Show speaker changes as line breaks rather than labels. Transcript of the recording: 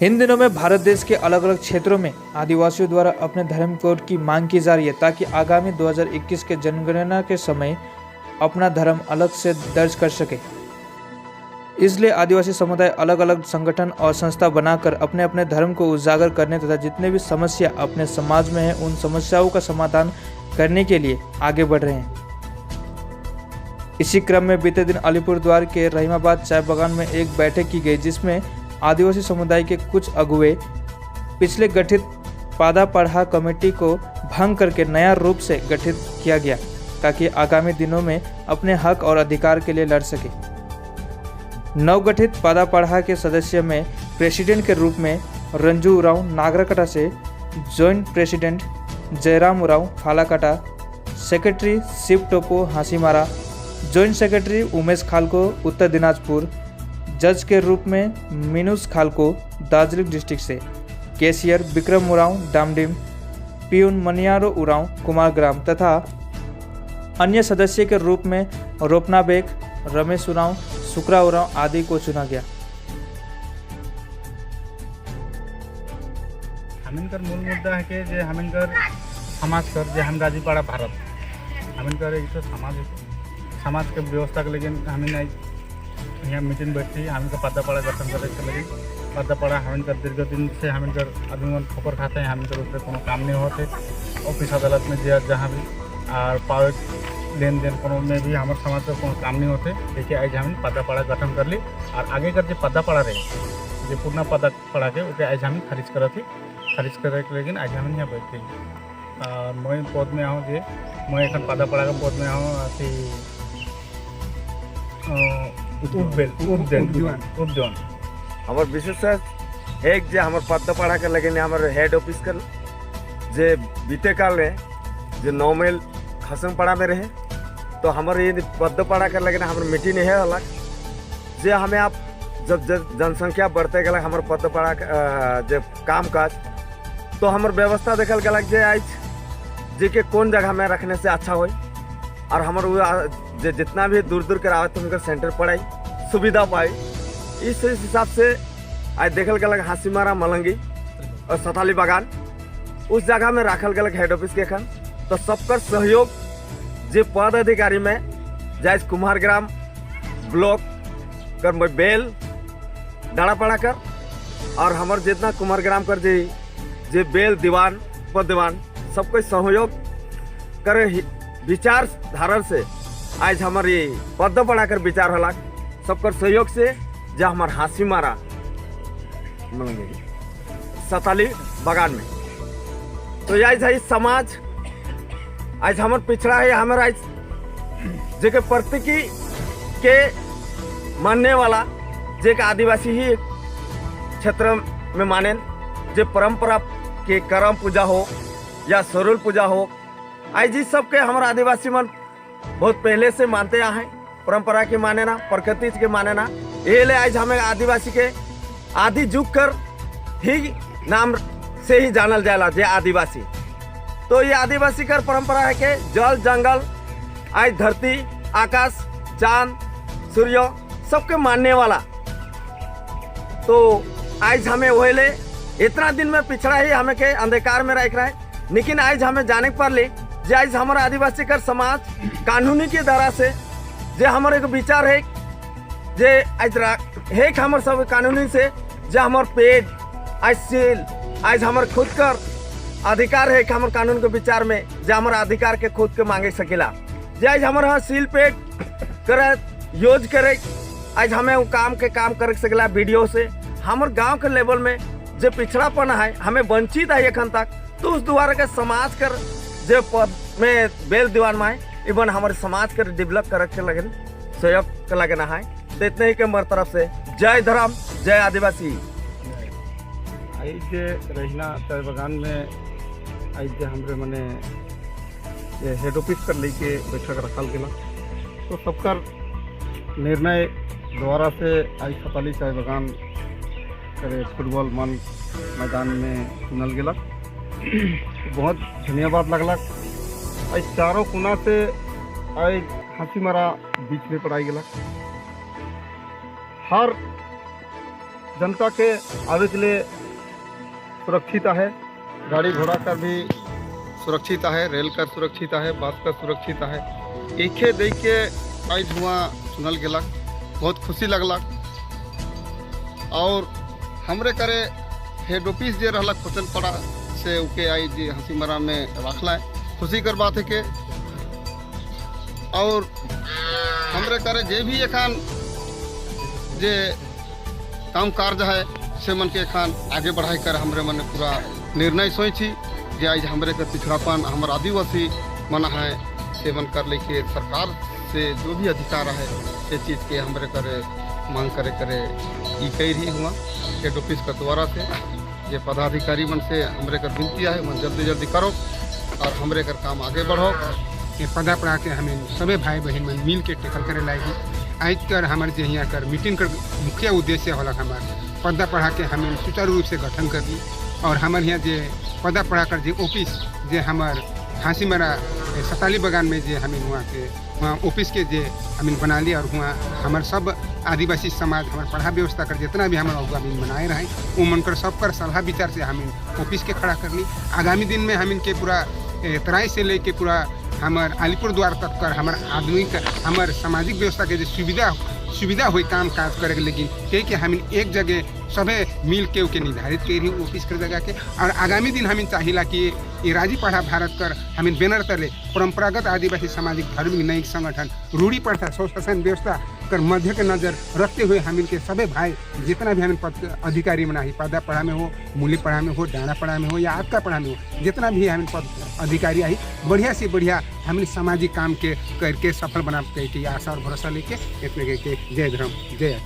इन दिनों में भारत देश के अलग अलग क्षेत्रों में आदिवासियों द्वारा अपने धर्म कोड की मांग की जा रही है ताकि आगामी 2021 के जनगणना के समय अपना धर्म अलग से दर्ज कर सके। इसलिए आदिवासी समुदाय अलग अलग संगठन और संस्था बनाकर अपने अपने धर्म को उजागर करने तथा जितने भी समस्या अपने समाज में है उन समस्याओं का समाधान करने के लिए आगे बढ़ रहे हैं। इसी क्रम में बीते दिन अलीपुरद्वार के रहीमाबाद चाय बागान में एक बैठक की गई, जिसमें आदिवासी समुदाय के कुछ अगुवे पिछले गठित पादा पढ़ा कमेटी को भंग करके नया रूप से गठित किया गया ताकि आगामी दिनों में अपने हक और अधिकार के लिए लड़ सके। नवगठित पादा पढ़ा के सदस्य में प्रेसिडेंट के रूप में रंजू उरांव नागराकाटा से, joint president Jairam Oraon Falakata, secretary Shiv Toppo Hasimara, joint secretary Umesh Khalko Uttar Dinajpur, जज के रूप में मीनूस खालको दार्जिलिंग डिस्ट्रिक्ट से, कैशियर विक्रम उरांव डामडिम, पियून मनियारो उरांव कुमारग्राम तथा अन्य सदस्य के रूप में रोपना बेग, रमेश उरांव, सुकरा उरांव आदि को चुना गया।
हमिनकर मूल मुद्दा है कि जे हमिनकर समाज कर जे हम गाजीपाड़ा भारत हमिनकर एक तो समाज है, समाज के व्यवस्था के लेकिन हमिन आज यहाँ मीटिंग बैठी हमिनकर पद्दापाड़ा गठन करे के लगी। पद्दापाड़ा हमिनकर दीर्घ दिन से हमिनकर आदमी मन ठोकर खाते हैं, हमिनकर ऊपर कोनो काम नहीं होते ऑफिस अदालत में जे जहाँ भी और पावे लेन देन कोनो में भी हमारे समाज का कोनो काम नहीं होते। देखिए आज हम पद्दापाड़ा गठन कर ली और आगे कर जो पद्दापाड़ा रहे जे पुरना पद्दापाड़ा के ओके आज हम खारिज करत थी, खारिज करे के लेकिन आज हम यहाँ बैठे और मैं पद में आऊँ जे मैं एखन पद्दापाड़ा के पद में आऊँ अथी उपदेवान।
हमार विशेष एक जे हमार पद्मपाड़ा के लगे हमार हेड ऑफिस कर जे बीते काल में जे 9 माइल खसमपाड़ा में रहे तो हमारे ये पद्मपाड़ा के लगे हमार मीटिंग है अलग जे हमें आप जब जनसंख्या बढ़ते गए हमार पद्मपाड़ा जे काम काज तो हमार व्यवस्था देखल गलक जे आज जे के कौन जगह में रखने से अच्छा हो और हमार जे जितना भी दूर दूर के आवत उनका सेंटर पड़ाई सुविधा पाई। इस हिसाब से आज देखल गलक हासीमारा मलंगी और सताली बागान उस जगह में रखल गलक हेड ऑफिस के एखन तो सबकर सहयोग जे पद अधिकारी में जाए कुमारग्राम ब्लॉक कर बेल डाड़ापाड़ा कर और हमार जितना कुमारग्राम कर जे जे बेल दीवान पद दीवान सबको सहयोग करे विचार धारण से आज हमारी पद पढ़ा कर विचार होला सबकर सहयोग से जो हमार हासी मारा सताली बागान में तो आज है समाज आज हमार पिछड़ा है हमार आज जेके प्रतीकी के मानने वाला जे के आदिवासी ही क्षेत्र में माने जे परंपरा के करम पूजा हो या सरुल पूजा हो आज इस सब के हमारा आदिवासी मन बहुत पहले से मानते आए हैं, परंपरा के माने ना प्रकृति के माने ना ये ले आज हमें आदिवासी के आदि जुग कर ही नाम से ही जानल जाला जे आदिवासी। तो ये आदिवासी कर परंपरा है कि जल जंगल आज धरती आकाश चांद सूर्य सबके मानने वाला। तो आज हमें वही ले इतना दिन में पिछड़ा ही हमें के अंधकार में रख रहा है, लेकिन आज हमें जाने पर ले जे आज हमारा आदिवासी कर समाज कानूनी के द्वारा से जे हमारे एक विचार है जे आज है हमारे सब कानूनी से जे हमार पेट आज सील आज हमार खुद कर अधिकार है कि हमार कानून के विचार में जे हमारा अधिकार के खुद के मांगे सकेला। जे आज हमार यहाँ सील पेट करे यूज करे आज हमें वो काम के काम कर सकेला वीडियो से। हमार गांव के लेवल में जो पिछड़ापन है हमें वंचित है एखन तक तो उस द्वारा के समाज कर जे पद में बेल दीवान में इवन हमारे समाज के डेवलप करे के लगन सहयोग के लगन है। तो इतने ही के मर तरफ से जय धर्म जय आदिवासी।
आई जे रहीना चाय बागान में आई जे हमरे मने ये हेड ऑफिस कर लेके बैठक रखल गेला तो सबकर निर्णय द्वारा से आई सताली चाय बागान करे फुटबॉल मन मैदान में चुनल गेला। बहुत धन्यवाद लगलक। आई चारों कोना से आई हासीमारा बीच में पड़ाई गेला। हर
जनता के आवे के लिए सुरक्षित है। गाड़ी घोड़ा का भी सुरक्षित है, रेल का सुरक्षित है, बस का सुरक्षित है। एके देख के आज हुआ सुनल गेलक, बहुत खुशी लगलक। और हमरे करे हेड ऑफिस जे रहलक खोचनपड़ा से उके आई जे हसीमरा में रखला, खुशी कर बात है के। और हमरे करे जे भी एखान जे काम कार्य है से मन के एखान आगे बढ़ाई कर हमरे मन पूरा निर्णय सोची जे आज हमरे के पिछड़ापन, हमर आदिवासी मन है से मन कर लेके सरकार से जो भी अधिकार है से चीज़ के हमरे करे मांग करे करे ई कही रही हुआ हेड ऑफिस के द्वारा से ये पदाधिकारी मन से हमरे कर विनती है, मन जल्दी जल्दी करो और हमरे कर काम आगे बढ़ो।
ये पदा पढ़ा के हमें सबे भाई बहन मन मिल के टेकल करे लागी। आज कर हमारे जे यहाँ कर मीटिंग कर मुख्य उद्देश्य होला हमार पदा पढ़ा के हमें सुचारू रूप से गठन कर ली और हमारे यहाँ जे पदा पढ़ा कर जे ऑफिस जे हमार हासीमारा सताली बगान में जे हमें वहाँ के वहाँ ऑफिस के जे हमें बना ली और वहाँ हमार सब आदिवासी समाज, हमार पढ़ा व्यवस्था कर जितना भी हमारे अगुआ बनाए रहे वो मन कर सब कर सलाह विचार से हमें ऑफिस के खड़ा कर ली। आगामी दिन में हम इनके पूरा तराई से लेके पूरा हमार अलीपुर द्वार तक कर हमार आदमी का हमार सामाजिक व्यवस्था के जो सुविधा सुविधा हुई काम काज करे के, लेकिन कह के हम एक जगह सबे मिल के ओके निर्धारित करी ऑफिस कर जगह के। और आगामी दिन हम चाहिला कि ये राजी पढ़ा भारत कर हम बैनर तले परंपरागत आदिवासी सामाजिक धार्मिक न्यायिक संगठन रूढ़ी प्रथा स्वशासन व्यवस्था कर मध्य के नज़र रखते हुए हम इनके सभी भाई जितना भी हम पद अधिकारी मना पदा पढ़ा में हो, मूली पढ़ा में हो, डाँडा पढ़ा में हो या आपका पढ़ा में हो, जितना भी हम पद अधिकारी आई बढ़िया से बढ़िया हमने सामाजिक काम के करके सफल बना के आशा और भरोसा लेके इतने के जय धर्म जय।